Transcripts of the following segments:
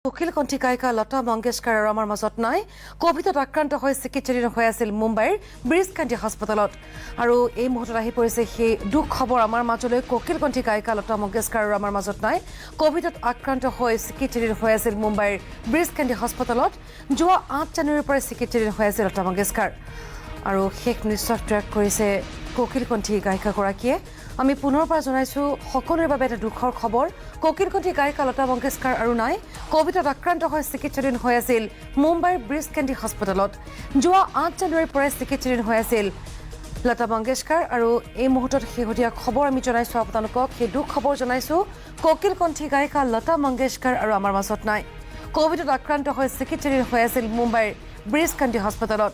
কোকিলকণ্ঠী গায়িকা লতা মংগেশকাৰ আৰু আমাৰ মাজত নাই। কোভিডত আক্ৰান্ত হৈ চিকিৎসাধীন হৈ আছিল মুম্বাইৰ ব্ৰিজ কেণ্ডি হাস্পতালত। আৰু এই মুহূৰ্তত আহি পৰিছে সেই দুখ খবৰ আমাৰ মাজলৈ। কোকিলকণ্ঠী গায়িকা লতা মংগেশকাৰ আৰু আমাৰ মাজত নাই। কোভিডত আক্ৰান্ত হৈ চিকিৎসাধীন হৈ আছিল মুম্বাইৰ ব্ৰিজ কেণ্ডি হাস্পতালত। যোৱা ৮ জানুৱাৰীৰ পৰাই চিকিৎসাধীন হৈ আছিল লতা মংগেশকাৰ আৰু শেষ নিশ্বাস ত্যাগ কৰিছে কোকিলকণ্ঠী গায়িকাগৰাকীয়ে। আমি পুনৰবাৰ জনাইছোঁ সকলোৰে বাবে এটা দুখৰ খবৰ। কোকিলকণ্ঠী গায়িকা লতা মংগেশকাৰ আৰু নাই। কোভিডত আক্ৰান্ত হৈ চিকিৎসাধীন হৈ আছিল মুম্বাইৰ ব্ৰিজ কেণ্ডি হাস্পতালত। যোৱা ৮ জানুৱাৰীৰ পৰাই চিকিৎসাধীন হৈ আছিল লতা মংগেশকাৰ। আৰু এই মুহূৰ্তত শেহতীয়া খবৰ আমি জনাইছোঁ আপোনালোকক, সেই দুখ খবৰ জনাইছোঁ। কোকিলকণ্ঠী গায়িকা লতা মংগেশকাৰ আৰু আমাৰ মাজত নাই। কোভিডত আক্ৰান্ত হৈ চিকিৎসাধীন হৈ আছিল মুম্বাইৰ ব্ৰিজ কেণ্ডি হাস্পতালত।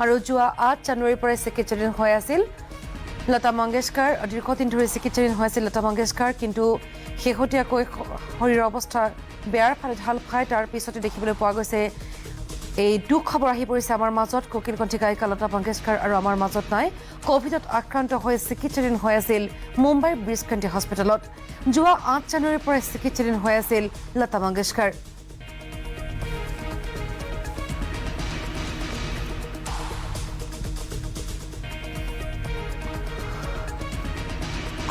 আৰু যোৱা ৮ জানুৱাৰীৰ পৰাই চিকিৎসাধীন হৈ আছিল লতা মংগেশকাৰ। দীৰ্ঘদিন ধৰি চিকিৎসাধীন হৈ আছিল লতা মংগেশকাৰ, কিন্তু শেহতীয়াকৈ শৰীৰৰ অৱস্থা বেয়াৰ ফালে ঢাল খাই তাৰ পিছতে দেখিবলৈ পোৱা গৈছে এই দুখ খবৰ আহি পৰিছে আমাৰ মাজত। কোকিলকণ্ঠী গায়িকা লতা মংগেশকাৰ আৰু আমাৰ মাজত নাই। কোভিডত আক্ৰান্ত হৈ চিকিৎসাধীন হৈ আছিল মুম্বাইৰ ব্ৰিজ কেণ্ডি হস্পিটেলত। যোৱা ৮ জানুৱাৰীৰ পৰাই চিকিৎসাধীন হৈ আছিল লতা মংগেশকাৰ।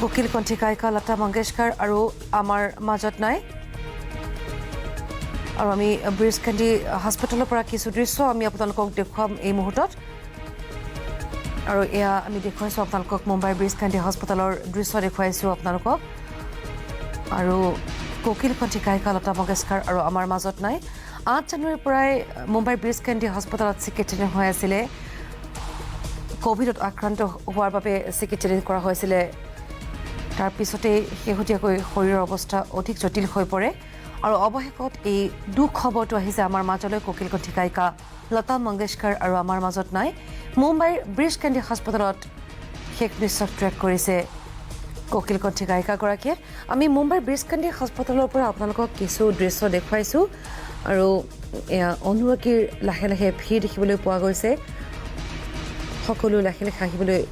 কোকিলকণ্ঠী গায়িকা লতা মংগেশকাৰ আৰু আমাৰ মাজত নাই। আৰু আমি ব্ৰিজ কেণ্ডি হাস্পতালৰ পৰা কিছু দৃশ্য আমি আপোনালোকক দেখুৱাম এই মুহূৰ্তত। আৰু এয়া আমি দেখুৱাইছোঁ আপোনালোকক মুম্বাইৰ ব্ৰিজ কেণ্ডি হাস্পতালৰ দৃশ্য দেখুৱাইছোঁ আপোনালোকক। আৰু কোকিলকণ্ঠী গায়িকা লতা মংগেশকাৰ আৰু আমাৰ মাজত নাই। ৮ জানুৱাৰীৰ পৰাই মুম্বাইৰ ব্ৰিজ কেণ্ডি হাস্পতালত চিকিৎসাধীন হৈ আছিলে। কোভিডত আক্ৰান্ত হোৱাৰ বাবে চিকিৎসাধীন কৰা হৈছিলে। তাৰ পিছতেই শেহতীয়াকৈ শৰীৰৰ অৱস্থা অধিক জটিল হৈ পৰে আৰু অৱশেষত এই দুখ খবৰটো আহিছে আমাৰ মাজলৈ। কোকিলকণ্ঠী গায়িকা লতা মংগেশকাৰ আৰু আমাৰ মাজত নাই। মুম্বাইৰ ব্ৰিজ কেণ্ডি হাস্পতালত শেষ নিশ্বাস ত্যাগ কৰিছে কোকিলকণ্ঠী গায়িকাগৰাকীয়ে। আমি মুম্বাইৰ ব্ৰিজ কেণ্ডি হাস্পতালৰ পৰা আপোনালোকক কিছু দৃশ্য দেখুৱাইছোঁ। আৰু এয়া অনুৰাগীৰ লাহে লাহে ভিৰ দেখিবলৈ পোৱা গৈছে। সকলো লাহে লাহে আহিবলৈ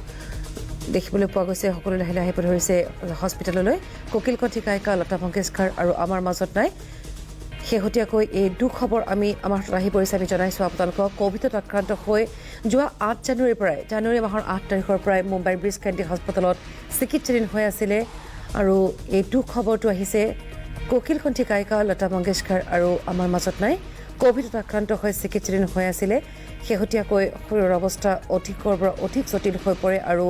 দেখিবলৈ পোৱা গৈছে। সকলো লাহে লাহে আহিব ধৰিছে হস্পিটেললৈ। কোকিলকণ্ঠী গায়িকা লতা মংগেশকাৰ আৰু আমাৰ মাজত নাই। শেহতীয়াকৈ এই দুখ খবৰ আমি আমাৰ হাতত আহি পৰিছে, আমি জনাইছোঁ আপোনালোকক। কোভিডত আক্ৰান্ত হৈ যোৱা ৮ জানুৱাৰীৰ পৰাই, জানুৱাৰী মাহৰ ৮ তাৰিখৰ পৰাই মুম্বাইৰ ব্ৰিজ কেণ্ডি হাস্পতালত চিকিৎসাধীন হৈ আছিলে। আৰু এই দুখ খবৰটো আহিছে কোকিলকণ্ঠী গায়িকা লতা মংগেশকাৰ আৰু আমাৰ মাজত নাই। কোভিডত আক্ৰান্ত হৈ চিকিৎসাধীন হৈ আছিলে। শেহতীয়াকৈ শৰীৰৰ অৱস্থা অধিকৰ পৰা অধিক জটিল হৈ পৰে আৰু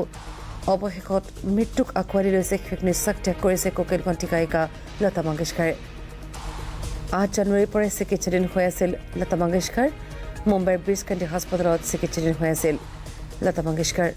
অৱশেষত মৃত্যুক আঁকোৱালি লৈছে, শেষ নিশ্বাস ত্যাগ কৰিছে কোকিলকণ্ঠী গায়িকা লতা মংগেশকাৰে। ৮ জানুৱাৰীৰ পৰাই চিকিৎসাধীন হৈ আছিল লতা মংগেশকাৰ। মুম্বাইৰ ব্ৰিজ কেণ্ডি হাস্পতালত চিকিৎসাধীন হৈ আছিল লতা মংগেশকাৰ।